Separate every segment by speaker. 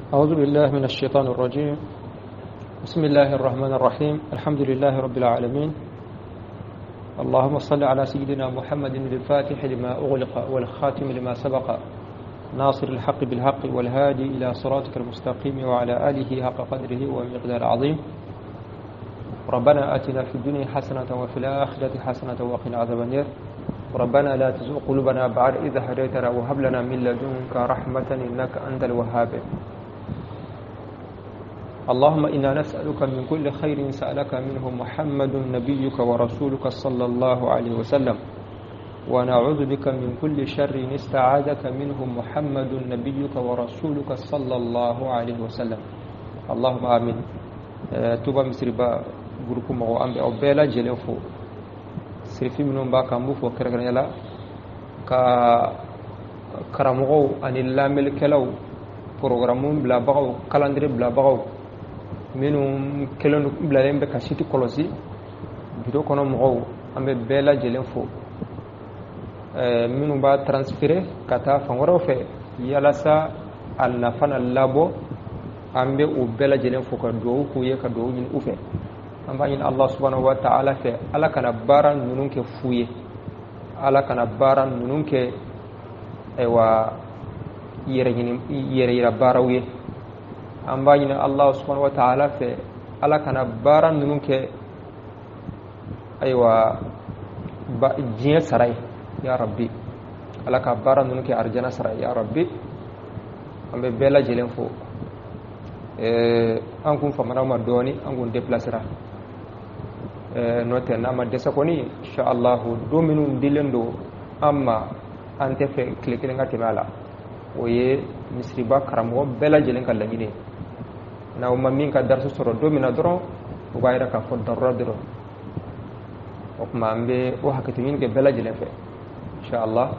Speaker 1: أعوذ بالله من الشيطان الرجيم. بسم الله الرحمن الرحيم. الحمد لله رب العالمين. اللهم صل على سيدنا محمد الفاتح لما أغلق والخاتم لما سبق، ناصر الحق بالحق والهادي إلى صراطك المستقيم وعلى آله حق قدره ومقدار عظيم. ربنا آتنا في الدنيا حسنة وفي الآخرة حسنة وقنا عذاب النار. ربنا لا تزغ قلوبنا بعد إذ هديتنا وهب لنا من لدنك رحمة إنك أنت الوهاب. اللهم إنا نسألك من كل خير سألك منه محمد نبيك ورسولك صلى الله عليه وسلم، ونعوذ بك من كل شر استعاذك منه محمد نبيك ورسولك صلى الله عليه وسلم. اللهم آمين. Touba Misiriba groupe mɔgɔw, an bɛ aw bɛɛ lajɛlen fo. Sirifi minnu b'a kan, an b'u fo kɛrɛnkɛrɛnnenya la, ka karamɔgɔw ani lamɛnnikɛlaw, programme bilabagaw, calendrier bilabagaw, minnu kɛlen bilalen bɛ ka site kɔlɔsi, bureau kɔnɔ mɔgɔw, an bɛ bɛɛ lajɛlen fo. Minnu b'a transférer ka taa fan wɛrɛw fɛ yalasa a nafa na labɔ, an bɛ o bɛɛ lajɛlen fo ka dugawu k'u ye, ka dugawu ɲini u fɛ. An b'a ɲini Allah subhanahu wa ta'ala fɛ, Ala kana baara ninnu kɛ fu ye, Ala kana baara ninnu kɛ ayiwa yɛrɛ ɲini yɛrɛ yira baaraw ye. An b'a ɲini Allah subhanahu wa ta'ala fɛ, Ala kana baara ninnu kɛ ayiwa diɲɛ sara ye, ya Rabbi. Ala ka baara ninnu kɛ arijana sara ye, ya Rabbi. An bɛ bɛɛ lajɛlen fo. An kun famana ma dɔɔni, an kun déplacera, n'o tɛ n'a ma dɛsɛ kɔni, insha Allah, don minnu dilen don an ma, an tɛ fɛ tile kelen ka tɛmɛ a la. O ye misiriba karamɔgɔ bɛɛ lajɛlen ka laɲini ye. N'aw ma min ka darisu sɔrɔ don min na dɔrɔn, o b'a yira k'a fɔ darura dɔrɔn. O tuma an bɛ o hakɛto ɲini kɛ bɛɛ lajɛlen fɛ, insha Allah.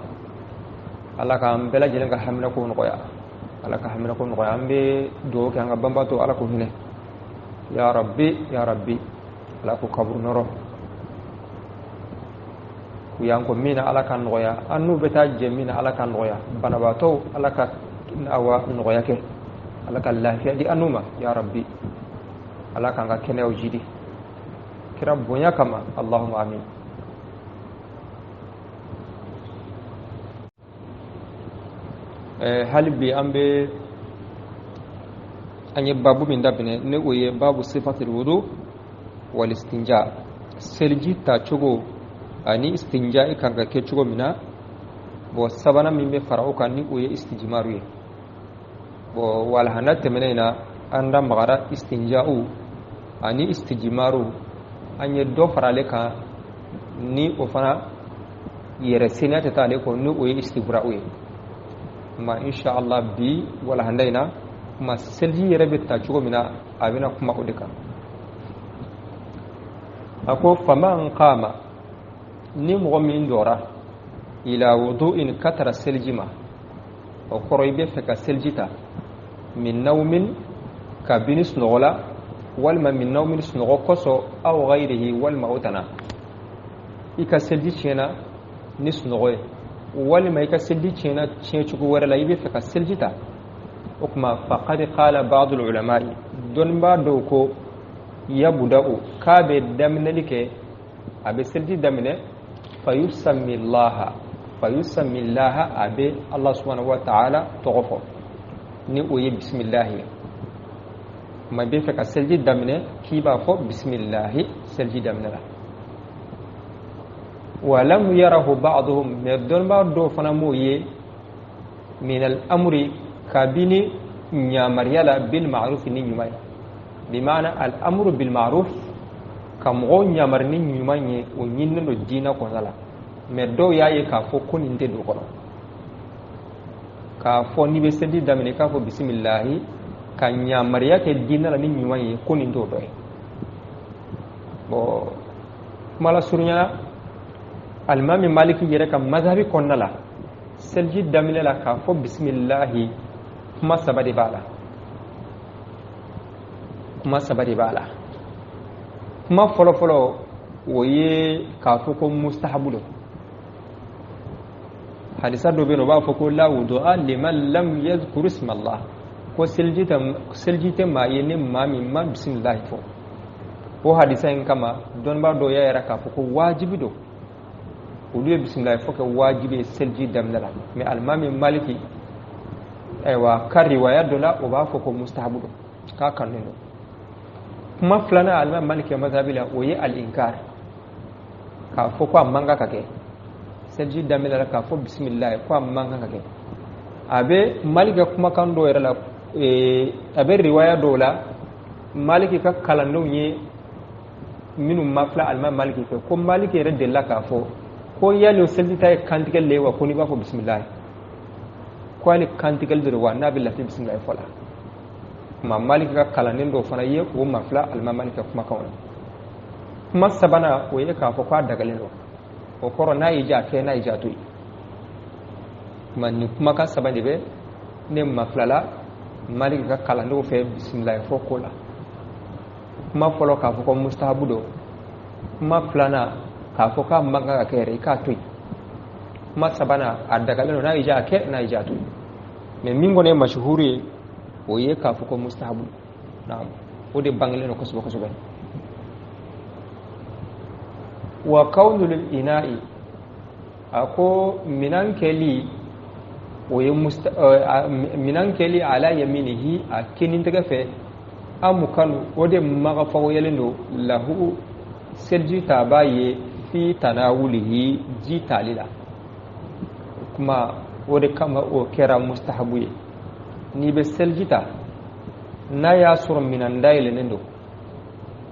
Speaker 1: Ala k'an bɛɛ lajɛlen ka haminako nɔgɔya, Ala ka haminako nɔgɔya. An bɛ dugawu kɛ an ka banbaatɔ, Ala k'o hinɛ, ya Rabbi, ya Rabbi. Ala k'o kaburu nɔrɔ u y'an ko min na, Ala ka nɔgɔya an n'u bɛ taa jɛ min na, Ala ka nɔgɔya banabaatɔw, Ala ka awa nɔgɔya kɛ, Ala ka lafiya di an n'u ma, ya Rabbi. Ala k'an ka kɛnɛyaw jidi kira bonya kama, Allahumma amin. Hali bi an bɛ an ye babu min daminɛ, ne o ye babu sifatul wudu wal istinja, seliji ta cogo ani istinja i kan ka kɛ cogo min na. Bon, sabanan min bɛ fara o kan, ni o ye istijmaru ye. Bon, walahana tɛmɛnen in na, an da magara istinja'u ani istijmaru, an ye dɔ fara ale kan, ni o fana yɛrɛ seniya tɛ taa ale kɔ, ni o ye istibra'u ye. Ma insha Allah, bi walahanda in na, kuma seliji yɛrɛ bɛ ta cogo min na, a bɛna kuma o de kan. A ko faman qama, ni mɔgɔ min jɔra, ila wudu'in, ka tara seliji ma, o kɔrɔ i bɛ fɛ ka seliji ta, min nawmin, kabini sunɔgɔ la, walima min nawmin, sunɔgɔ kosɔn, aw ghayrihi, walima o tana. I ka seliji tiɲɛna ni sunɔgɔ ye, walima i ka seliji tiɲɛna tiɲɛ cogo wɛrɛ la, i bɛ fɛ ka seliji ta. O tuma faqad qala ba'd al-ulama'i, dɔnnibaa dɔw ko yabuda'u, k'a bɛ daminɛli kɛ, a bɛ seliji daminɛ, fayusamillaha, fayusamillaha, a bɛ Allah subhanahu wa ta'ala tɔgɔ fɔ, ni o ye bisimilahi ye. Kuma i bɛ fɛ ka seliji daminɛ, k'i b'a fɔ bisimilahi seliji daminɛ la. Walam yarahu ba'duhum, mais dɔnnibaa dɔw fana m'o ye, min al-amri, kabini ɲamariya la, bil ma'ruf, ni ɲuman ye. Bi maana al amru bil ma'ruf, ka mɔgɔw ɲamari ni ɲuman ye, o ɲininen don diinɛ kɔnɔna la. Mais dɔw y'a ye k'a fɔ ko nin tɛ don kɔnɔ, k'a fɔ n'i bɛ seliji daminɛ k'a fɔ bisimilahi, ka ɲamariya kɛ diinɛ la ni ɲuman ye, ko nin t'o dɔ ye. Bon, kuma lasurunya la, alimami Maliki yɛrɛ ka mazhabi kɔnɔna la, seliji daminɛ la k'a fɔ bisimilahi, kuma saba de b'a la, kuma saba de b'a la. Kuma fɔlɔfɔlɔ, o ye k'a fɔ ko mustahabu don. Hadisa dɔ bɛ yen, o b'a fɔ ko la wudu'a liman lam yadhkur isma Allah, Ko seliji tɛ maa ye ni maa min ma bisimilahi fɔ. O hadisa in kama dɔnnibaa dɔw y'a yira k'a fɔ ko wajibi don, olu ye bisimilahi fɔ kɛ wajibi ye seliji daminɛ la. Mais alimami Maliki, ayiwa, ka riwaya dɔ la, o b'a fɔ ko mustahabu don, k'a kanu don. Kuma filanan alimami Maliki mazhabi la, o ye al-inkar, k'a fɔ ko a man kan ka kɛ seliji daminɛ la k'a fɔ bisimilahi, ko a man kan ka kɛ. A bɛ Maliki ka kumakan dɔw yɛrɛ la, a bɛ riwaya dɔw la, Maliki ka kalandenw ye minnu ma fila alimami Maliki fɛ, ko Maliki yɛrɛ delila k'a fɔ ko yali seliji ta ye kantigɛli le ye wa, ko n'i b'a fɔ bisimilahi, ko hali kantigɛli de don wa, n'a bɛ lafi bisimilahi fɔ la. Kuma Maliki ka kalanden dɔw fana ye o ma fila alimami Maliki ka kumakanw na. Kuma sabanan, o ye k'a fɔ k'a dagalen don, o kɔrɔ n'a y'i diya a kɛ, n'a y'i diya a to yen. Kuma nin kumakan saba de bɛ ne ma fila la Maliki ka kalandenw fɛ bisimilahi fɔ ko la. Kuma fɔlɔ, k'a fɔ ko mustahabu don. Kuma filanan, k'a fɔ k'a man kan ka kɛ yɛrɛ, i k'a to yen. Kuma sabanan, a dagalen don, n'a y'i diya a kɛ, n'a y'i diya a to yen. Mais min kɔni ye mashuhuru ye, o ye k'a fɔ ko mustahabu. Naam, o de bangelen don kosɛbɛ kosɛbɛ. Wa kawnul ina'i, a ko minan kɛli, o ye minan kɛli ala yaminihi, a kinintɛgɛ fɛ, amukanu, o de magafagoyalen don lahu, seliji taba ye, fi tanawulihi, ji tali la. Kuma o de kama o kɛra mustahabu ye. N'i bɛ seliji ta, n'a y'a sɔrɔ minan dayɛlɛnnen don,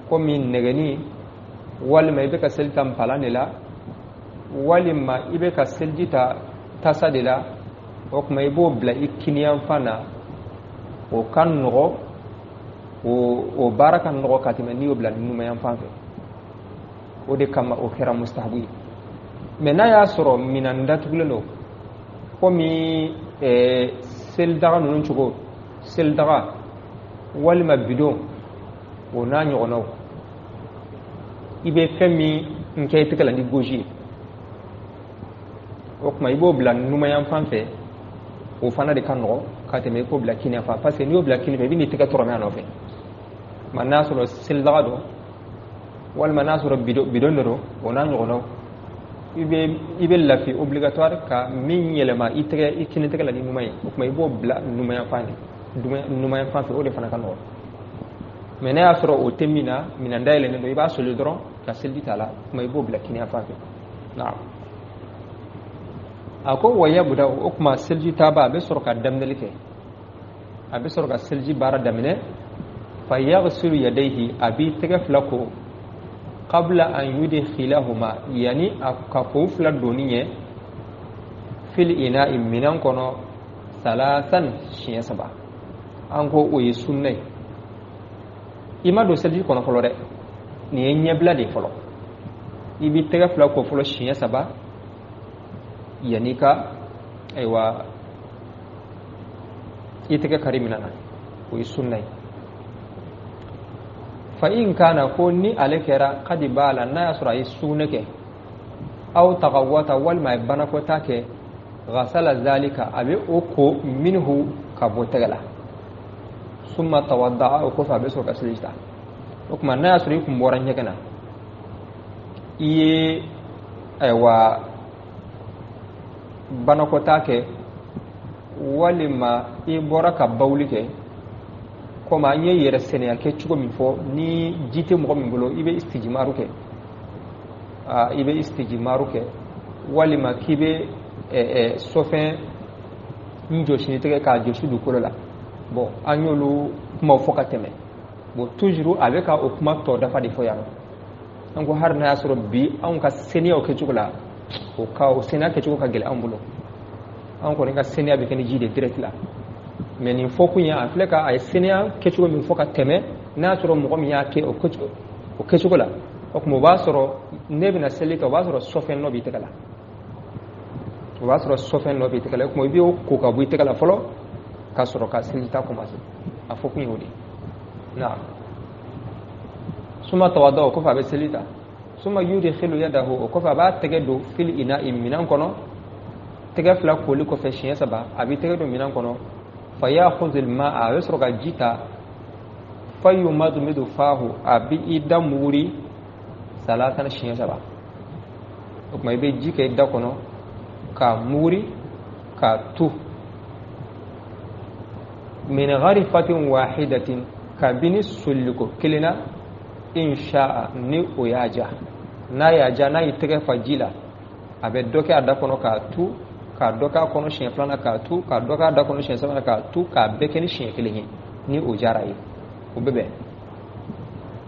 Speaker 1: komi nɛgɛni, walima i bɛ ka seliji ta npalan de la, walima i bɛ ka seliji ta tasa de la, o tuma i b'o bila i kiniyanfan na, o ka nɔgɔ, o baara ka nɔgɔ ka tɛmɛ n'i y'o bila numanyanfan fɛ. O de kama o kɛra mustahabu ye. Mais n'a y'a sɔrɔ minan datugulen don, komi selidaga ninnu cogo, selidaga walima bidon, o n'a ɲɔgɔnnaw, i bɛ fɛn min kɛ i tɛgɛ la ni gosi ye, o tuma i b'o bila numanyanfan fɛ, o fana de ka nɔgɔ ka tɛmɛ i k'o bila kiniyanfan, parce que n'i y'o bila kini fɛ, i bɛ n'i tɛgɛ tɔrɔmɛ a nɔfɛ. Ma n'a sɔrɔ selidaga don, walima n'a sɔrɔ bidon de don, o n'a ɲɔgɔnnaw, i bɛ lafi obligatoire ka min yɛlɛma i tɛgɛ, i kini tɛgɛ la ni numan ye, o tuma i b'o bila numanyanfan fɛ, o de fana ka nɔgɔ. Mais n'a y'a sɔrɔ o tɛ min na, minɛn dayɛlɛnnen don, i b'a soli dɔrɔn ka seliji t'a la, o tuma i b'o bila kiniyanfan fɛ. Naam, a ko wa yabuda, o tuma seliji taba a bɛ sɔrɔ ka daminɛli kɛ, a bɛ sɔrɔ ka seliji baara daminɛ. Fa yaghsilu yadayhi, a b'i tɛgɛ fila ko, qabla an yudkhilahuma, yani a ka ko fila donni ɲɛ, fil ina'i, minan kɔnɔ, salasan, siɲɛ saba. An ko o ye sunna ye. I ma don seliji kɔnɔ fɔlɔ dɛ, nin ye ɲɛbila de ye fɔlɔ. I b'i tɛgɛ fila ko fɔlɔ siɲɛ saba yanni ka, ayiwa, i tɛgɛ kari minɛn na, o ye sunna ye. Fa in kana, ko ni ale kɛra kadi b'a la, n'a y'a sɔrɔ a ye sugunɛ kɛ, aw tagawata, walima a ye banakɔta kɛ, ghasala zalika, a bɛ o ko, minhu, ka bɔ tɛgɛ la, summa tawadda'a, o kɔfɛ a bɛ sɔrɔ ka seliji ta. O tuma n'a y'a sɔrɔ i kun bɔra ɲɛgɛn na, i ye, ayiwa, banakɔta kɛ, walima i bɔra ka bawuli kɛ, komi an ye yɛrɛ sɛnɛya kɛ cogo min fɔ, ni ji tɛ mɔgɔ min bolo, i bɛ istijimaru kɛ, i bɛ istijimaru kɛ, walima k'i bɛ sɔfɛn n jɔsi ni tɛgɛ k'a jɔsi dugukolo la. Bon, an y'olu kumaw fɔ ka tɛmɛ. Bon, toujours a bɛ ka o kuma tɔ dafa de fɔ yan nɔ. An ko hali n'a y'a sɔrɔ bi anw ka seniyaw kɛcogo la, o ka o seniya kɛcogo ka gɛlɛn anw bolo, an kɔni ka seniya bɛ kɛ ni ji de direct la. Mais nin fɔkun ye, a filɛ ka a ye seniya kɛcogo min fɔ ka tɛmɛ, n'a y'a sɔrɔ mɔgɔ min y'a kɛ o kɛcogo la, o tuma o b'a sɔrɔ ne bɛna seli kɛ, o b'a sɔrɔ sɔfɛn nɔ b'i tɛgɛ la, o b'a sɔrɔ sɔfɛn nɔ b'i tɛgɛ la. O tuma i b'o ko ka bɔ i tɛgɛ la fɔlɔ ka sɔrɔ ka seliji ta commencer. A fɔ kun ye o de ye. Naam, suma tawadda, o kɔfɛ a bɛ seli ta. Suma yudkhilu yadahu, o kɔfɛ a b'a tɛgɛ don, fil ina'i, minɛn kɔnɔ. Tɛgɛ fila koli kɔfɛ siɲɛ saba, a b'i tɛgɛ don minɛn kɔnɔ. Fa ya'khudhu al-ma'a, a bɛ sɔrɔ ka ji ta, fa yumadmidu fahu, a bɛ i da muguri salasan siɲɛ saba. O tuma i bɛ ji kɛ i da kɔnɔ k'a muguri k'a tu. Min gharifatin wahidatin, kabini soliko kelen na, in sha'a, ni o y'a ja. N'a y'a ja, n'a y'i tɛgɛ fa ji la, a bɛ dɔ kɛ a da kɔnɔ k'a tu, k'a dɔ k'a kɔnɔ siɲɛ filanan k'a tu, k'a dɔ k'a da kɔnɔ siɲɛ sabanan k'a tu, k'a bɛɛ kɛ ni siɲɛ kelen ye, ni o diyara ye, o bɛ bɛn.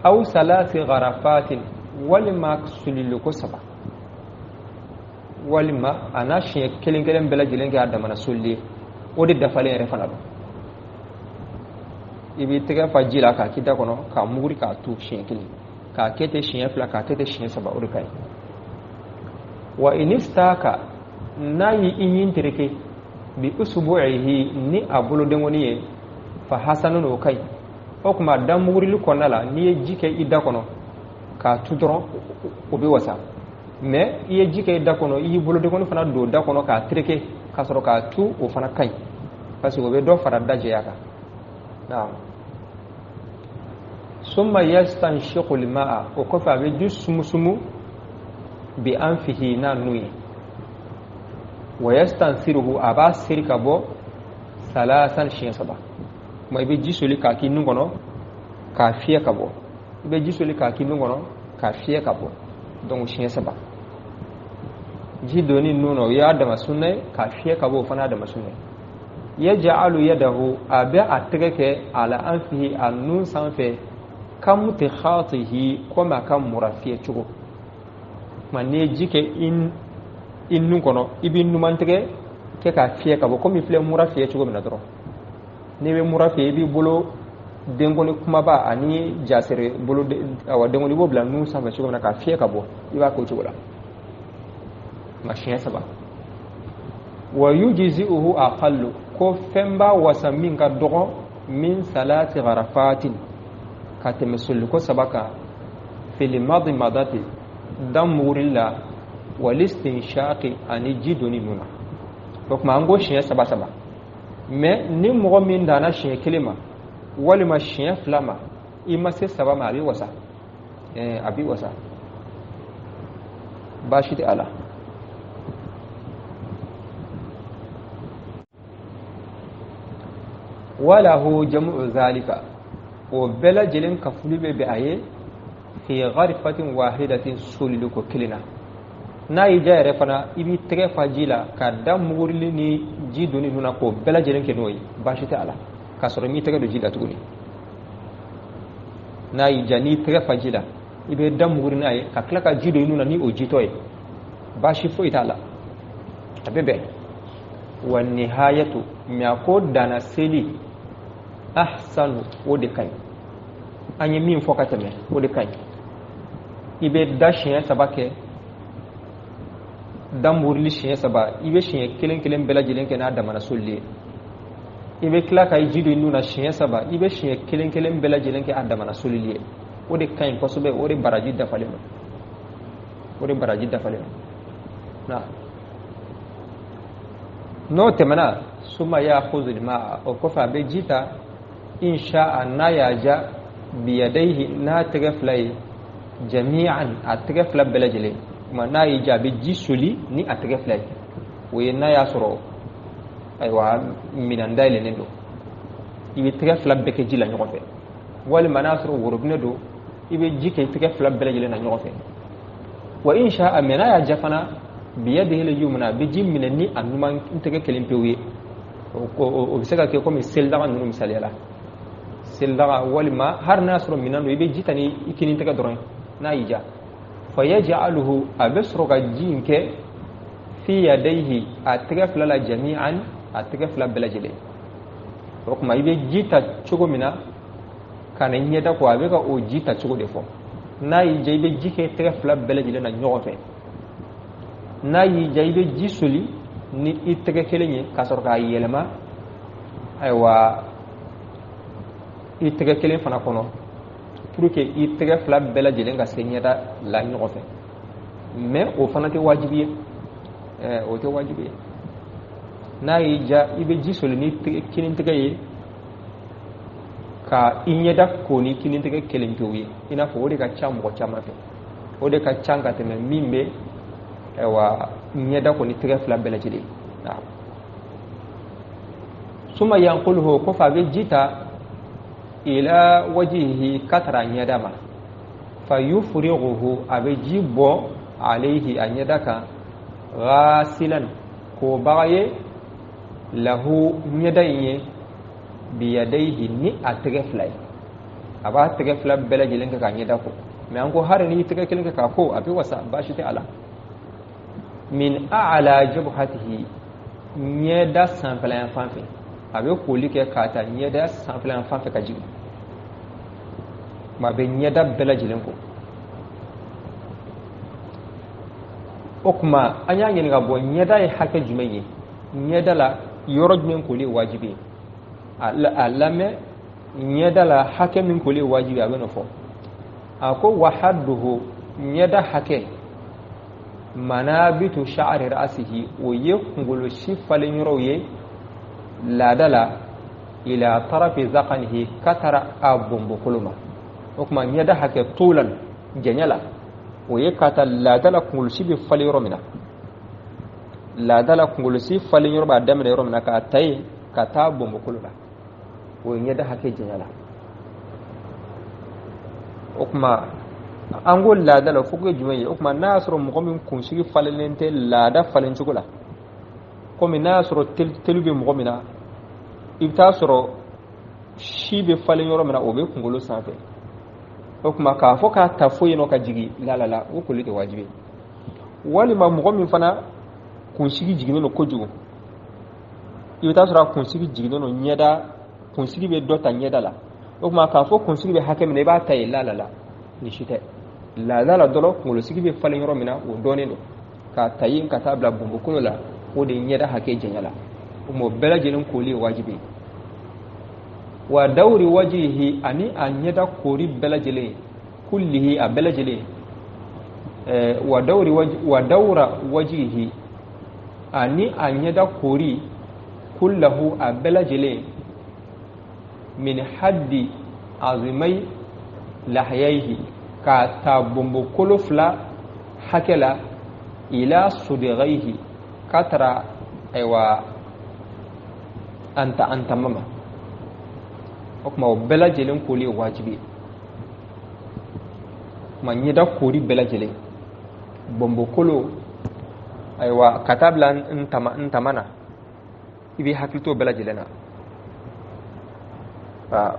Speaker 1: Aw salasi gharafatin, walima soliliko saba, walima a n'a siɲɛ kelen kelen bɛɛ lajɛlen kɛ a damana solili ye, o de dafalen yɛrɛ fana don. I b'i tɛgɛ fa ji la k'a k'i da kɔnɔ k'a muguri k'a tu siɲɛ kelen, k'a kɛ ten siɲɛ fila, k'a kɛ ten siɲɛ saba, o de ka ɲi. Wa in istaka, n'a y'i ɲin tereke bi usbu'ihi, ni a bolodenkɔni ye, fa hasanun, o ka ɲi. O tuma da mugurili kɔnɔna la, n'i ye ji kɛ i da kɔnɔ k'a tu dɔrɔn, o bɛ wasa. Mais i ye ji kɛ i da kɔnɔ, i y'i bolodenkɔni fana don da kɔnɔ k'a tereke ka sɔrɔ k'a tu, o fana ka ɲi, parce que o bɛ dɔ fara da jɛya kan. Naam. Summa yastanshiqu al-ma'a, o kɔfɛ a bɛ ji sumusumu bi anfihi, n'a nun ye. Wa yastansiruhu, a b'a seri ka bɔ salasan, siɲɛ saba. Kuma i bɛ ji soli k'a k'i nun kɔnɔ k'a fiyɛ ka bɔ, i bɛ ji soli k'a k'i nun kɔnɔ k'a fiyɛ ka bɔ, donc siɲɛ saba. Ji donni nun na, o y'a dama sunna ye, k'a fiyɛ ka bɔ, o fana y'a dama sunna ye. Yaj'alu yadahu, a bɛ a tɛgɛ kɛ ala anfihi, a nun sanfɛ, kamutikhatihi, komi a ka mura fiyɛ cogo. Kuma n'i ye ji kɛ i nun kɔnɔ, i b'i numantigɛ kɛ k'a fiyɛ ka bɔ, komi i filɛ mura fiyɛ cogo min na dɔrɔn. N'i bɛ mura fiyɛ, i b'i bolo denkɔni kumaba ani jasere bolo, awa denkɔni, i b'o bila nun sanfɛ cogo min na k'a fiyɛ ka bɔ, i b'a k'o cogo la. Ma siɲɛ saba. Wa yujzi'uhu aqallu, ko fɛn b'a wasa min ka dɔgɔ, min salati gharafatin, ka tɛmɛ soliko saba kan, fil madmadati, da mugurili la, wal istinshaqi, ani ji donni nun na. O tuma an ko siɲɛ saba saba, mais ni mɔgɔ min danna siɲɛ kelen ma walima siɲɛ fila ma, i ma se saba ma, a b'i wasa. A b'i wasa, baasi tɛ a la. Walahu jam'u zalika, o bɛɛ lajɛlen kafuli bɛ bɛn a ye fi gharifatin wahidatin, soliliko kelen na. N'a y'i diya yɛrɛ fana, i b'i tɛgɛ fa ji la ka da mugurili ni ji donni nun na, k'o bɛɛ lajɛlen kɛ n'o ye, baasi tɛ a la, k'a sɔrɔ i m'i tɛgɛ don ji la tuguni. N'a y'i diya, n'i tɛgɛ fa ji la, i bɛ da muguri n'a ye ka tila ka ji don i nun na ni o jitɔ ye, baasi foyi t'a la, a bɛ bɛn. Wa nihayatu, mais a ko danna seli, ahsanu, o de ka ɲi. An ye min fɔ ka tɛmɛ, o de ka ɲi. I bɛ da siɲɛ saba kɛ, da muruli siɲɛ saba, i bɛ siɲɛ kelen kelen bɛɛ lajɛlen kɛ n'a damana solili ye. I bɛ tila ka i ji don i nun na siɲɛ saba, i bɛ siɲɛ kelen kelen bɛɛ lajɛlen kɛ a damana solili ye. O de ka ɲi kosɛbɛ, o de baraji dafalen don, o de baraji dafalen don. Na n'o tɛmɛna, summa ya'khudhu al-ma'a, o kɔfɛ a bɛ ji ta, in sha'a, n'a y'a ja, biyadayhi, n'a tɛgɛ fila ye, jami'an, a tɛgɛ fila bɛɛ lajɛlen. Kuma n'a y'i ja, a bɛ ji soli ni a tɛgɛ fila ye, o ye n'a y'a sɔrɔ ayiwa minɛn dayɛlɛnnen don, i bɛ tɛgɛ fila bɛɛ kɛ ji la ɲɔgɔn fɛ, walima n'a sɔrɔ worobinɛ don, i bɛ ji kɛ i tɛgɛ fila bɛɛ lajɛlen na ɲɔgɔn fɛ. Wa in sha'a, mɛ n'a y'a ja fana, biyadihi al-yumna, a bɛ ji minɛ ni a numan tɛgɛ kelen pewu ye. O bɛ se ka kɛ komi selidaga ninnu misaliya la, selidaga, walima hali n'a sɔrɔ minɛn don, i bɛ ji ta ni i kinin tɛgɛ dɔrɔn ye n'a y'i ja. Fa yaj'aluhu, a bɛ sɔrɔ ka ji in kɛ fi yadayhi, a tɛgɛ fila la, jami'an, a tɛgɛ fila bɛɛ lajɛlen. O tuma i bɛ ji ta cogo min na ka na ɲɛda ko, a bɛ ka o ji ta cogo de fɔ. N'a y'i ja, i bɛ ji kɛ tɛgɛ fila bɛɛ lajɛlen na ɲɔgɔn fɛ. N'a y'i ja, i bɛ ji soli ni i tɛgɛ kelen ye ka sɔrɔ k'a yɛlɛma ayiwa i tɛgɛ kelen fana kɔnɔ, pour que i tɛgɛ fila bɛɛ lajɛlen ka se ɲɛda la ɲɔgɔn fɛ. Mais o fana tɛ wajibi ye, o tɛ wajibi ye. N'a y'i diya, i bɛ ji soli ni kinintigɛ ye ka i ɲɛda ko ni kinintigɛ kelen pewu ye, i n'a fɔ o de ka ca mɔgɔ caman fɛ, o de ka ca ka tɛmɛ min bɛ ayiwa ɲɛda ko ni tɛgɛ fila bɛɛ lajɛlen. Suma yanquluhu, kɔfɛ a bɛ ji ta ila wajihi, ka tara ɲɛda ma, fa yufrighuhu, a bɛ ji bɔn alayhi, a ɲɛda kan, ghasilan, kobaga ye, lahu, ɲɛda in ye, biyadayhi, ni a tɛgɛ fila ye. A b'a tɛgɛ fila bɛɛ lajɛlen kɛ k'a ɲɛda ko, mɛ an ko hari n'i tɛgɛ kelen kɛ k'a ko, a bɛ wasa, baasi tɛ a la. Min a'la jabhatihi, ɲɛda sanfɛla yan fan fɛ, a bɛ koli kɛ k'a ta ɲɛda sanfɛla yan fan fɛ ka jigin, a bɛ ɲɛda bɛɛ lajɛlen ko. O tuma an y'a ɲininka, bɔ ɲɛda ye hakɛ jumɛn ye? Ɲɛda la yɔrɔ jumɛn koli ye wajibi ye? A lamɛn, ɲɛda la hakɛ min koli ye wajibi ye, a bɛ n'o fɔ. A ko wa hadduhu, ɲɛda hakɛ, manabitu sha'ri ra'sihi, o ye kunkolo si falen yɔrɔw ye laada la, ila tarafi zaqanihi, ka tara a bonbokolo ma. O tuma ɲɛda hakɛ tulan, janya la, o ye ka ta laada la kunkolosi bɛ falen yɔrɔ min na, laada la kunkolosi falen yɔrɔ b'a daminɛ yɔrɔ min na, k'a ta yen ka taa bonbokolo la, o ye ɲɛda hakɛ janya la. O tuma an ko laada la, o fɔ ye jumɛn ye? O tuma n'a y'a sɔrɔ mɔgɔ min kunsigi falenlen tɛ laada falen cogo la, komi n'a y'a sɔrɔ telu bɛ mɔgɔ min na, i bɛ taa sɔrɔ si bɛ falen yɔrɔ min na, o bɛ kunkolo sanfɛ. O tuma k'a fɔ k'a ta foyi yen nɔ ka jigin la, o koli tɛ wajibi. Walima mɔgɔ min fana kunsigi jiginnen don kojugu, i bɛ taa sɔrɔ a kunsigi jiginnen don ɲɛda, kunsigi bɛ dɔ ta ɲɛda la. O tuma k'a fɔ kunsigi bɛ hakɛ min na, i b'a ta yen la, nin si tɛ. Laada la dɔrɔn, kunkolosigi bɛ falen yɔrɔ min na, o dɔnnen don, k'a ta yen ka taa bila bonbokolo la, o de ye ɲɛda hakɛ janya la. O tuma o bɛɛ lajɛlen koli ye wajibi ye. Wa dawri wajihi, ani a ɲɛda kori bɛɛ lajɛlen, kullihi, a bɛɛ lajɛlen, wa dawri wa dawra wajihi, ani a ɲɛda kori, kullahu, a bɛɛ lajɛlen, min haddi azimai lahayaihi, k'a ta bonbokolo fila hakɛ la, ila sudigaihi, k'a tara ayiwa antama ma. O tuma o bɛɛ lajɛlen koli ye wajibi ye. Kuma ɲɛda kori bɛɛ lajɛlen, bonbokolo ayiwa ka taa bila ntama na, i b'i hakili to bɛɛ lajɛlen na.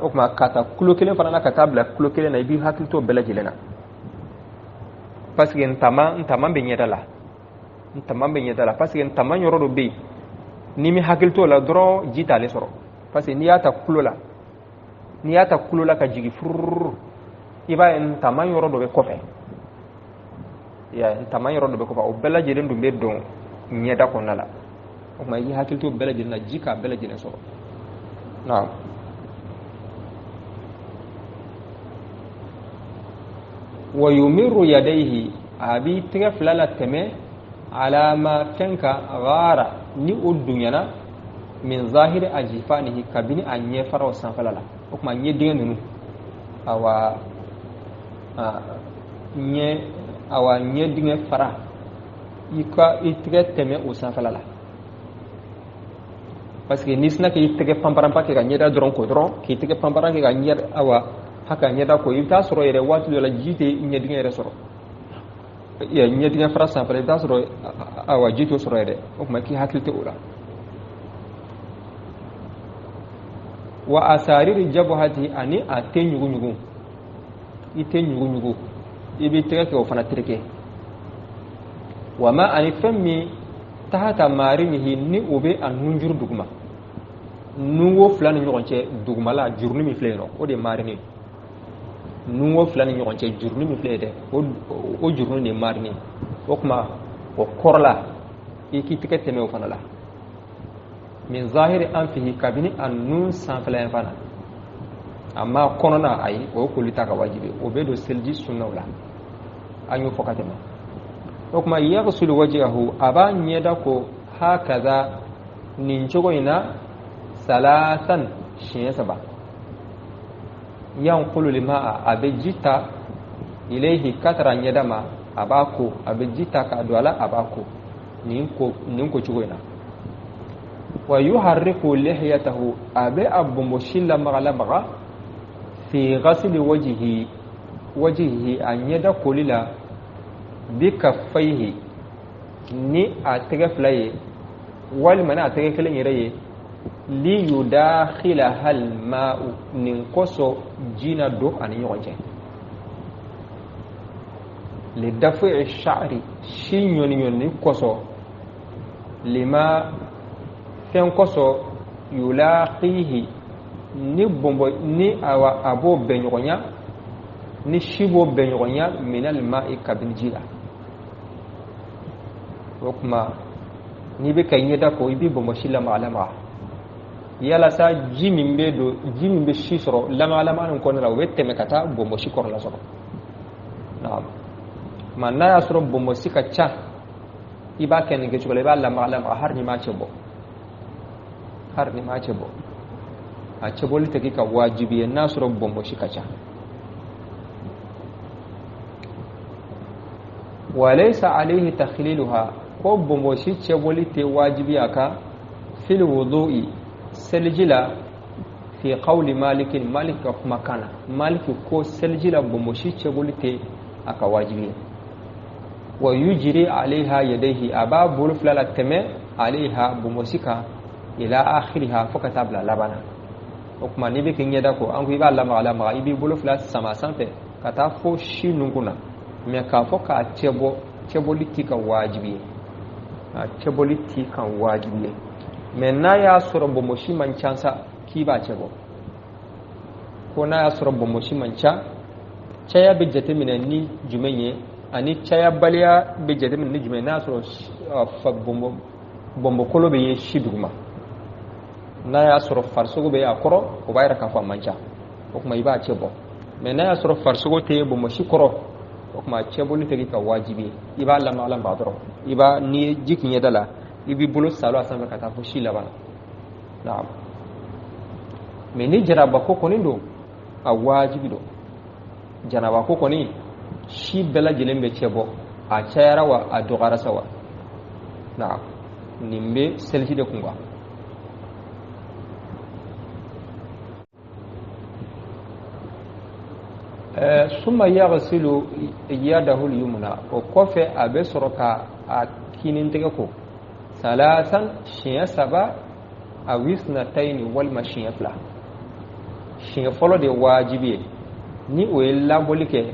Speaker 1: O tuma ka taa kulo kelen fana na ka taa bila kulo kelen na, i b'i hakili to bɛɛ lajɛlen na, parce que ntama bɛ ɲɛda la, ntama bɛ ɲɛda la, parce que ntama yɔrɔ dɔ bɛ yen, n'i m'i hakili t'o la dɔrɔn, ji t'ale sɔrɔ. Parce que n'i y'a ta kulo la, n'i y'a ta kulo la ka jigin furururu, i b'a ye ntama yɔrɔ dɔ bɛ kɔfɛ, ya ntama yɔrɔ dɔ bɛ kɔfɛ. O bɛɛ lajɛlen dun bɛ don ɲɛda kɔnɔna la. O tuma i k'i hakili to bɛɛ lajɛlen na, ji k'a bɛɛ lajɛlen sɔrɔ. Naam. Wa yumirru yadayhi, a b'i tɛgɛ fila la tɛmɛ, alama, fɛn kan, ghara, ni o dunyana, min zahiri ajifanihi, kabini a ɲɛfaraw sanfɛla la. O tuma ɲɛ dingɛ ninnu, awa ɲɛ, awa ɲɛ dingɛ fara, i ka i tɛgɛ tɛmɛ o sanfɛla la, parce que n'i sina k'i tɛgɛ panparanpa kɛ ka ɲɛda dɔrɔn ko dɔrɔn, k'i tɛgɛ panparan kɛ ka ɲɛ, awa haka ɲɛda ko, i bɛ taa sɔrɔ yɛrɛ waati dɔ la ji tɛ ɲɛdingɛ yɛrɛ sɔrɔ, ɲɛdingɛ fara sanfɛla, i bɛ taa sɔrɔ awa ji t'o sɔrɔ yɛrɛ. O tuma k'i hakili tɛ o la. Wa asariri jabuhati, ani a tɛ ɲuguɲugu, i tɛ ɲuguɲugu, i b'i tɛgɛ kɛ o fana tereke. Wa ma, ani fɛn min, tahata marimihi, ni o bɛ a nunjuru duguma, nunwo fila ni ɲɔgɔn cɛ dugumala jurunin min filɛ yen nɔ, o de ye marini. Nunwo fila ni ɲɔgɔn cɛ jurunin min filɛ yen dɛ, o jurunin de ye marini. O tuma o kɔrɔla, i k'i tɛgɛ tɛmɛ o fana la, min zahiri anfihi, kabini a nun sanfɛla yan fana. Amma kɔnɔna, ayi, o ye koli ta ka wajibi, o bɛ don seliji sunnaw la, an y'o fɔ ka tɛmɛ. O tuma yaghsilu wajhahu, a b'a ɲɛda ko, hakaza, Nin cogo in na, salasan, siɲɛ saba. Yanqulu limaa, a bɛ ji ta, ilayhi, ka tara ɲɛda ma, a b'a ko, a bɛ ji ta k'a don a la, a b'a ko nin ko cogo in na. Wa yuharriku lihiyatahu, a bɛ a bonbosi lamaga lamaga, fi ghasli wajhihi, a ɲɛda koli la, bi kaffayhi, ni a tɛgɛ fila ye walima ni a tɛgɛ kelen yɛrɛ ye, li yudakhilaha alma'u, nin kosɔn ji na don a ni ɲɔgɔn cɛ, li dafi'i sha'ri, si ɲɔni ɲɔni kosɔn, lima, fɛn kosɔn, yulaqihi, ni bɔnbɔ ni awa a b'o bɛn ɲɔgɔnya, ni si b'o bɛn ɲɔgɔnya, minal ma'i, kabini ji la. O tuma n'i bɛ ka ɲɛda ko, i bɛ bɔnbɔsi lamaga lamaga yalasa ji min bɛ don, ji min bɛ si sɔrɔ lamaga lamaga nin kɔnɔna la, o bɛ tɛmɛ ka taa bɔnbɔsi kɔrɔla sɔrɔ. Naam, ma n'a y'a sɔrɔ bɔnbɔsi ka ca, i b'a kɛ nin kɛcogo la, i b'a lamaga lamaga hali n'i m'a cɛ bɔ, hali n'i m'a cɛ bɔ. A cɛbɔli tɛ k'i ka wajibi ye n'a sɔrɔ bɔnbɔsi ka ca. Walaysa alayhi takhliluha, ko bɔnbɔsi cɛbɔli tɛ wajibi a kan, fil wudu'i, seliji la, fi qawli malikin, Malik ka kumakan na. Malik ko seliji la bɔnbɔsi cɛbɔli tɛ a ka wajibi ye. Wa yujri alayha yadayhi, a b'a bolo fila la tɛmɛ, alayha, bɔnbɔsi kan, ila akhiriha, fo ka taa bila laban na. O tuma n'i bɛ k'i ɲɛda ko, an ko i b'a lamaga lamaga, i b'i bolo fila sama sanfɛ ka taa fo si nukun na. Mɛ k'a fɔ k'a cɛbɔ, cɛbɔli t'i ka wajibi ye, a cɛbɔli t'i kan wajibi ye. Mɛ n'a y'a sɔrɔ bɔnbɔsi man ca sa, k'i b'a cɛbɔ. Ko n'a y'a sɔrɔ bɔnbɔsi man ca, caya bɛ jateminɛ ni jumɛn ye ani cayabaliya bɛ jateminɛ ni jumɛn ye? N'a y'a sɔrɔ bɔnbɔkolo bɛ ye si duguma, n'a y'a sɔrɔ farisogo bɛ a kɔrɔ, o b'a yira k'a fɔ a man ca, o tuma i b'a cɛ bɔ. Mɛ n'a y'a sɔrɔ farisogo tɛ ye bɔnbɔsi kɔrɔ, o tuma cɛbɔli tɛ k'i ka wajibi ye, i b'a lamaga lamaga dɔrɔn. I b'a, n'i ye ji k'i ɲɛda la, i b'i bolo salo a sanfɛ ka taa fo si laban na. Naam, mɛ ni janaba ko kɔni don, a wajibi don. Janaba ko kɔni, si bɛɛ lajɛlen bɛ cɛ bɔ, a cayara wa, a dɔgɔyara sa wa. Naam, nin bɛ seliji de kun kan. Summa yaghsilu yadahu al-yumna, o kɔfɛ a bɛ sɔrɔ ka a kinin tɛgɛ ko, salasan, siɲɛ saba, awisnatayni, walima siɲɛ fila. Siɲɛ fɔlɔ de ye wajibi ye, ni o ye labɔli kɛ,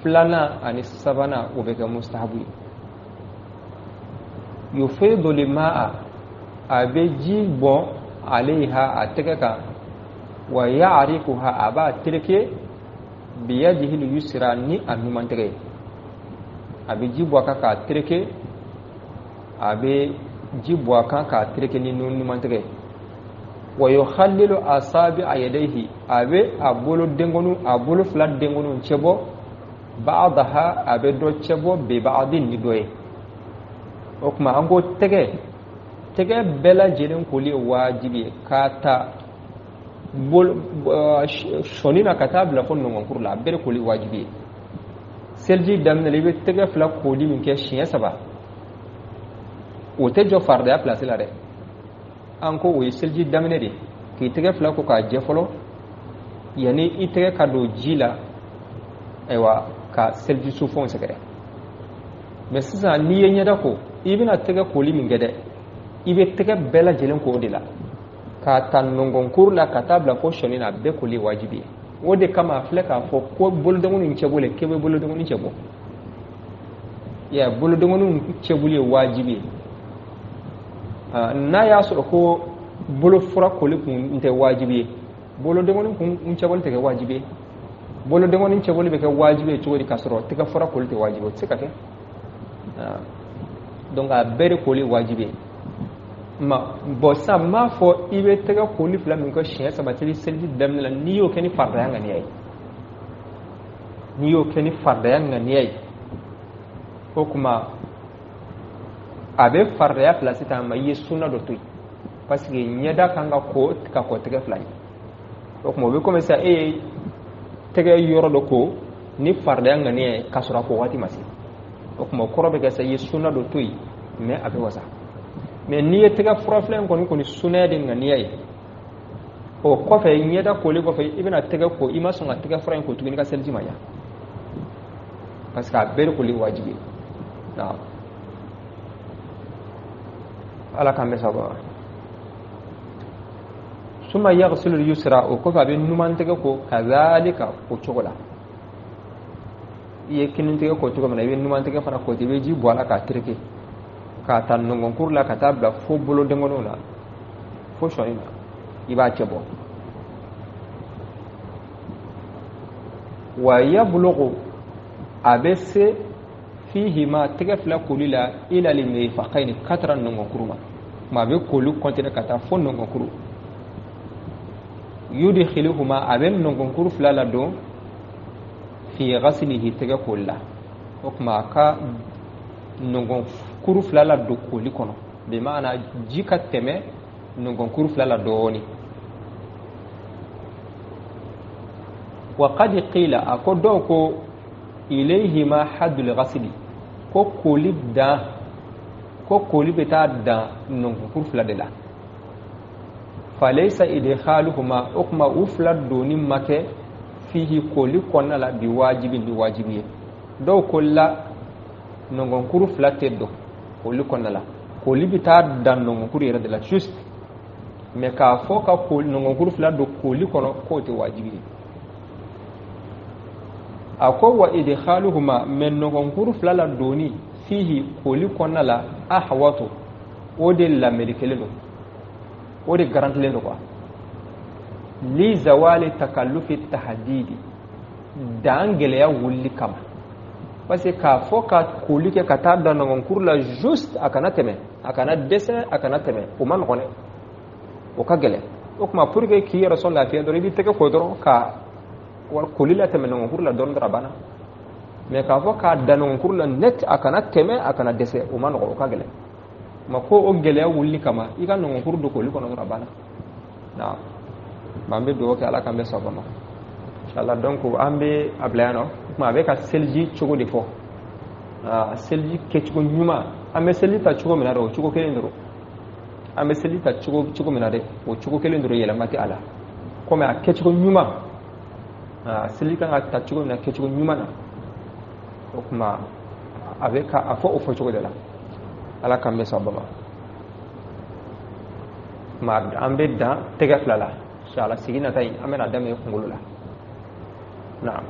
Speaker 1: filanan ani sabanan o bɛ kɛ mustahabu ye. Yufidu limaa, a bɛ ji bɔn, alayha, a tɛgɛ kan, wa ya'rikuha, a b'a tereke, biyadihi yusra, ni a numan tɛgɛ ye. A bɛ ji bɔ a kan k'a tereke, a bɛ ji bɔ a kan k'a tereke ni numan tɛgɛ ye. Wa yukhallilu asabi'a yadayhi, a bɛ a bolo denkɔniw, a bolo fila denkɔniw cɛbɔ, ba'daha, a bɛ dɔ cɛbɔ, bi ba'din, ni dɔ ye. O tuma an ko tɛgɛ bɛɛ lajɛlen koli ye wajibi ye, k'a ta bolo sɔni na ka taa bila fo nɔngɔnkuru la, a bɛɛ de koli wajibi ye. Seliji daminɛ la, i bɛ tɛgɛ fila koli min kɛ siɲɛ saba, o tɛ jɔ faridaya pilasi la dɛ. An ko o ye seliji daminɛ de, k'i tɛgɛ fila ko k'a jɛ fɔlɔ yanni i tɛgɛ ka don ji la, ayiwa, ka seliji sufɛnw sɛgɛrɛ. Mɛ sisan n'i ye ɲɛda ko, i bɛna tɛgɛ koli min kɛ dɛ, i bɛ tɛgɛ bɛɛ lajɛlen ko o de la, k'a ta nɔngɔnkuru la ka taa bila fo sɔni na, a bɛɛ koli wajibi ye. O de kama a filɛ k'a fɔ ko bolodengonin cɛbɔ k'e bɛ bolodengonin cɛbɔ ya, bolodengonin cɛbɔli ye wajibi ye. N'a y'a sɔrɔ ko bolofura koli kun tɛ wajibi ye, bolodengonin kun cɛbɔli tɛ kɛ wajibi ye. Bolodengonin cɛbɔli bɛ kɛ wajibi ye cogo di k'a sɔrɔ tɛgɛ fura koli tɛ wajibi ye? O tɛ se ka kɛ. Donc a bɛɛ de koli wajibi ye. Ma bɔn sisan n b'a fɔ i bɛ tɛgɛ koli fila min kɛ siɲɛ saba seliji daminɛ la, n'i y'o kɛ ni faridaya ŋaniya ye, n'i y'o kɛ ni faridaya ŋaniya ye, o tuma a bɛ faridaya pilasi ta ma, i ye sunna dɔ to yen. Parce que ɲɛda kan ka ko ka kɔ tɛgɛ fila ye. O tuma o bɛ komi sisan e ye tɛgɛ yɔrɔ dɔ ko ni faridaya ŋaniya ye k'a sɔrɔ a ko waati ma se. O tuma o kɔrɔ bɛ kɛ sisan i ye sunna dɔ to yen, mais a bɛ wasa. Mais n'i ye tɛgɛ fura fila in kɔni sunnaya de ŋaniya ye, o kɔfɛ ɲɛda kolen kɔfɛ i bɛna tɛgɛ ko, i ma sɔn ka tɛgɛ fura in ko tuguni ka seliji ma ya, parce que a bɛɛ de koli wajibi ye. Naam, ala k'an bɛ sababa. Summa yaghsilu al-yusra, o kɔfɛ a bɛ numan tɛgɛ ko kazalika o cogo la. I ye kinin tɛgɛ ko cogo min na, i bɛ numan tɛgɛ fana ko ten. I bɛ ji bɔ a la k'a tereke k'a ta nɔngɔnkuru la ka taa bila fo bolodenkɔniw na, fo sɔni na, i b'a cɛ bɔ. Wa yablughu, a bɛ se fihima tɛgɛ fila koli la ila al-mirfaqaini ka taara nɔngɔnkuru ma. Kuma a bɛ koli kɔntine ka taa fo nɔngɔnkuru. Yudkhiluhuma, a bɛ nɔngɔnkuru fila ladon fi ghaslihi tɛgɛ koli la. O tuma a ka nɔngɔnkuru fila ladon koli kɔnɔ, bi maana ji ka tɛmɛ nɔngɔnkuru fila la dɔɔni. Wa qad qila, a ko dɔw ko ilayhima haddul ghasli, ko koli dan, ko koli bɛ taa dan nɔngɔnkuru fila de la. Falaysa idkhaluhuma, o tuma u fila donni ma kɛ fihi koli kɔnɔna la bi wajibi ni wajibi ye. Dɔw ko la nɔngɔnkuru fila tɛ don koli kɔnɔna la, koli bɛ taa dan nɔngɔnkuru yɛrɛ de la juste, mais k'a fɔ ka nɔngɔnkuru fila don koli kɔnɔ k'o tɛ wajibi ye. A ko wa idkhaluhuma, mais nɔngɔnkuru fila la donni fihi koli kɔnɔna la ahwatu, o de lamerikelen don, o de garantilen don quoi. Li zawali takallufi tahdidi, dan gɛlɛya wulili kama. Parce que k'a fɔ ka koli kɛ ka taa dan nɔngɔnkuru la juste, a kana tɛmɛ, a kana dɛsɛ, a kana tɛmɛ, o ma nɔgɔn dɛ, o ka gɛlɛn. O tuma pour que k'i yɛrɛ sɔn lafiya dɔrɔn, i b'i tɛgɛ ko dɔrɔn ka koli la tɛmɛ nɔngɔnkuru la dɔɔni dɔrɔn, a banna. Mais k'a fɔ k'a dan nɔngɔnkuru la net, a kana tɛmɛ, a kana dɛsɛ, o ma nɔgɔn, o ka gɛlɛn. Ma ko o gɛlɛya wulili kama, i ka nɔngɔnkuru don koli kɔnɔ dɔrɔn, a banna. Naam, an bɛ dugawu kɛ ala k'an bɛ sababa ma inshallah. Donc an bɛ a bila yan nɔ. O tuma a bɛ ka seliji cogo de fɔ, seliji kɛcogo ɲuman. An bɛ seliji ta cogo min na dɛ, o cogo kelen dɔrɔn. An bɛ seliji ta cogo min na dɛ, o cogo kelen dɔrɔn, yɛlɛma tɛ a la. Komi a kɛcogo ɲuman, seliji kan ka ta cogo min na, kɛcogo ɲuman na. O tuma a bɛ ka a fɔ o fɔ cogo de la. Ala k'an bɛ sababa ma. Tuma an bɛ dan tɛgɛ fila la inshallah. Sigi nata in an bɛna daminɛ kunkolo la. Naam,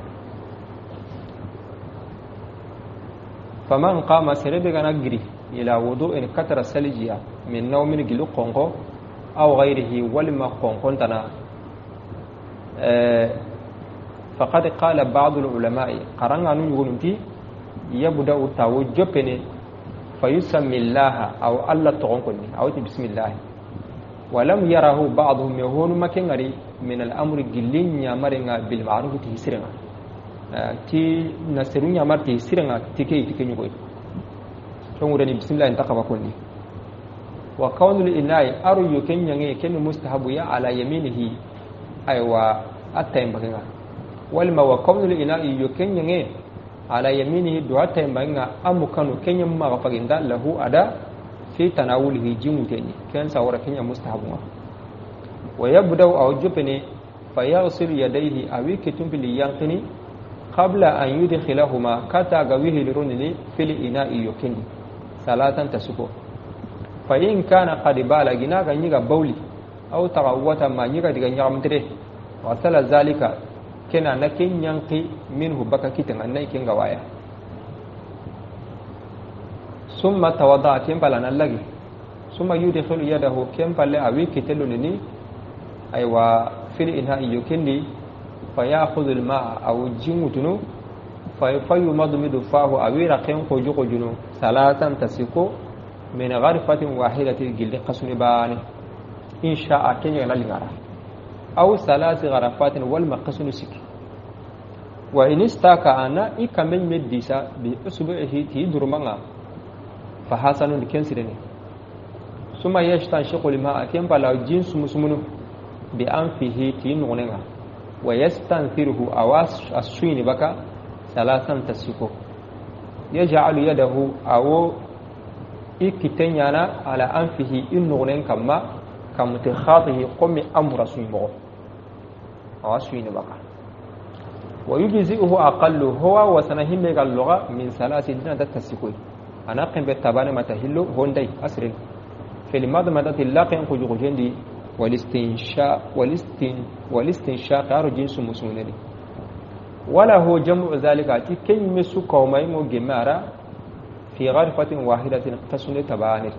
Speaker 1: faman qama, sere bɛ kana giri ila wudu'in katara salijiya min nawmin gilu kɔnkɔ aw ghayrihi walima kɔnkɔn tana. Faqad qala ba'd al-ulama'i, qaranga nu yugunti yabda'u tawo jopene fayusammi Allah aw alla togon konni aw ti bismillah. Walam yarahu ba'dhum yahunu makengari min al-amri gillin nyamarenga bil ma'ruf ti hisirenga ti nasiru nyamar ti hisirenga tike tike nyugoy tongureni bismillah intaqaba konni. Wa kawnul ina'i aru yuken nyange ken mustahabu ya ala yaminihi aywa atayimbakenga walima wa kawnul ina'i yuken nyange ala yaminihi do atayimbakenga amukanu kenya magafaginda lahu ada fi tanawulihi jimuteni ken sawara kenya mustahabu wa yabda'u aw jupene fayaghsilu yadayhi awi kitumpili yankini qabla an yudkhilahuma kata gawihi lirunni fil ina'i yukini salatan tasuko. Fa in kana qad bala gina ga nyiga bawli aw tagawata ma nyiga diga nyaamtere wa sala zalika kena na ken yanki minhu baka kitanga nay ken gawaya summa tawada ken bala na lagi summa yudkhilu yadahu ken palle awi kitelu ni aywa fil ina'i yukini fa ya'khudhu al-ma'a aw jimutunu fa yumadmidu fahu awi raqin qojunu salatan tasiko min gharfatin wahidatin gilli qasuni bani in sha'a kenya lalingara aw salasi gharafatin wal maqasunu sik wa in istaka ana ikamen medisa bi usbu'ihi ti durmanga fa hasanun kensirene Suma yastanshiqu lima ken bala jin sumusumunu bi anfihi ti nugunenga wa yastanfiruhu awas aswini baka salasan tasiko yaj'alu yadahu aw ikitenyana ala anfihi innugunen kamma kamutikhatihi qommi amra suimo awaswini baka wa yujzi'uhu aqallu huwa wa sanahimbe galluga min salasi dina tatasiko ana qimbe tabane matahillu hondai asrin fil madmadati laqin qujujendi walistinshaq arjin sumusuneni wala huwa jam'u zalika tikin misu qawmai mo gemara fi gharfatin wahidatin tasune tabane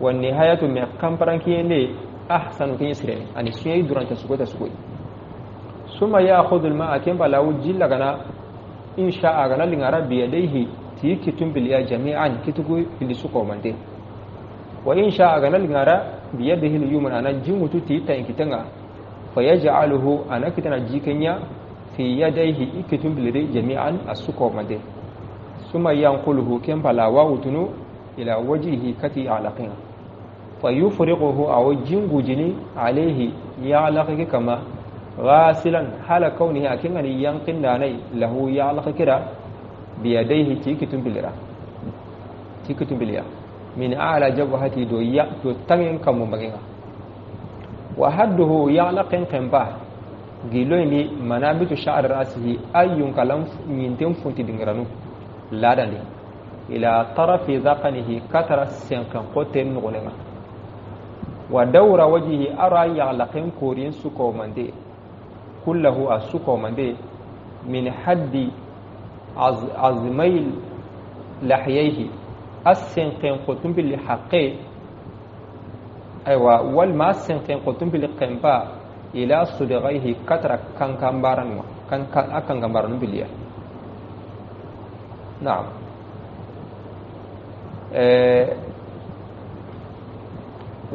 Speaker 1: wan nihayatu min kamparanki ahsanu kin yisreni ani suyi duranta suko ta suko summa ya'khudhu al-ma'a kin balawu jilla gana insha gana lingara bi yadayhi ti kitum bil ya jami'an kitugu fil suko mande wa insha gana lingara bi yadihi al-yumna ana jimutu ti tan kitanga fayaj'aluhu ana kitana jikanya fi yadayhi ikitum bil jami'an asuko mande summa yanquluhu kin balawa utunu ila wajhihi kati alaqina fayufriquhu aw jingujini alayhi ya alaqi kama غاسلا حال كونه أكن ينقل داني له يعلق كرا بيديه تيكتم بلرا تيكتم بليا من أعلى جبهته دو يا دو تنين كم مبغينا وحده يعلق قنبه غيلوني منابت شعر رأسه أي كلام ينتم فنتي دينغرانو لا داني إلى طرف ذقنه كتر السنقن قوتين نغنما ودور وجهه أرى يعلق كورين سكو مندي كله أسوكو مندي من حد عزمي لحييه السنقين قطن بالحقي أيوة والما السنقين قطن بالقنبا إلى صدغيه كتر كان كامبارن كان كان كامبارن باليا نعم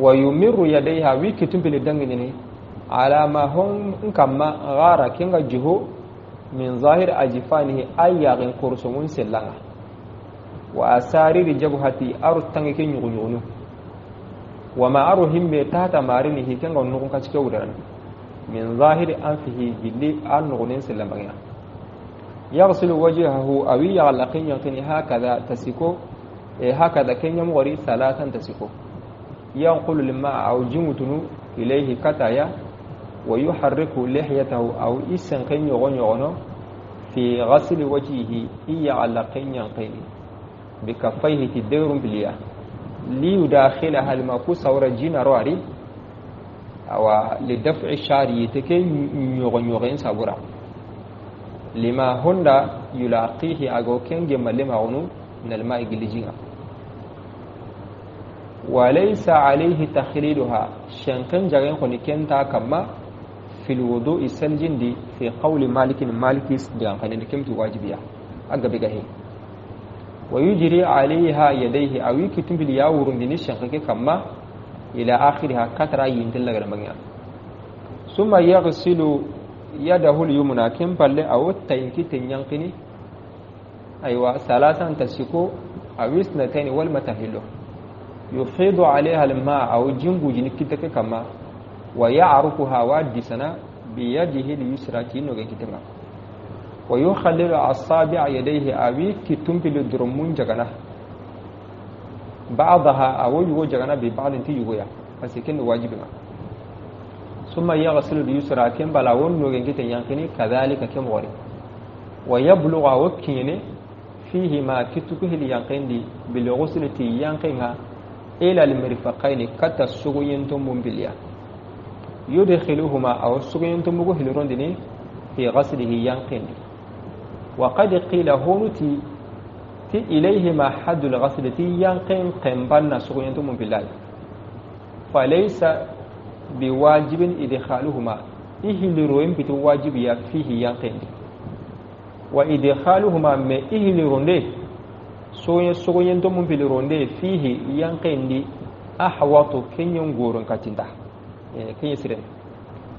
Speaker 1: ويمر يديها ويكتم بالدنجني على ما هم كما غار كينغا جهو من ظاهر أجفانه أي يغن كورسمون سلانا وأسارير جبهتي أرو تنكي نيغنيغنو وما أرو هم تحت مارينه كينغا نغن كاتشكي ودران من ظاهر أنفه جلي أنغنين سلانا يغسل وجهه أو يغلقين ينقني هكذا تسيكو هكذا كين يمغري ثلاثا تسيكو ينقل الماء أو جمتنو إليه كتايا ويحرك لحيته أو إسنقين يغن يغنو في غسل وجهه إيعلقين ينقين بكفيه تدير بليا ليداخلها الماكوس ورجين رواري أو لدفع الشعر يتكي يغن يغن سابورا لما هند يلاقيه أغوكين جمال لما من الماء جلجينا وليس عليه تخليلها شنقن جاين خني كنتا كما في الوضوء السلجندي في قول مالك مالك ديان خني كمت واجبيا اغبي ويجري عليها يديه او يكتم بالياورندني شنقك كما الى اخرها كترا ينتل لغرمغيا ثم يغسل يده اليمنى كم بل او تينكي تنينقني ايوا ثلاثا تسكو او اثنتين والمتهلو يفيض عليها الماء أو جنبو جنكتك كما ويعرفها وادسنا بيده اليسرى كينو ويخلل أصابع يديه أبي كتنبل درمون جغنا بعضها أو يغو جغنا ببعض تيغويا فسكن واجب ما ثم يغسل اليسرى كم بلاون نوغنكت ينقني كذلك كم غري ويبلغ وكيني فيه ما كتكه لينقن بالغسل تينقنها إلى المرفقين كتا سوغينتم بليا يدخلهما أو سوغينتم هلروندني في غسله ينقن وقد قيل هونتي تي إليهما حد الغسل تي ينقن قنبنا سوغينتم بالله فليس بواجب إدخالهما إهلروين بتواجب فيه ينقن وإدخالهما ما إهلروندي sogoyen to mun pilironde fihi yankendi ahwatu kenyon goron katinda kenye siren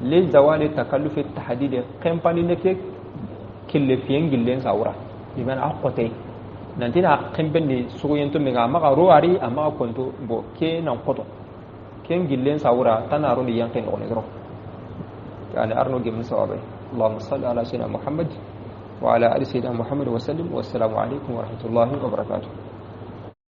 Speaker 1: le zawali takallufi tahdid kempani neke kille fiyen gillen sawra biman aqote Nanti na kembendi sugoyento minga amaga ro ari amaga konto bo ke nan koto ken gillen sawura tana ro ni yanke no doro yani arno gemin sawabe. اللهم صل على سيدنا محمد وعلى آل سيدنا محمد وسلم، والسلام عليكم ورحمة الله وبركاته.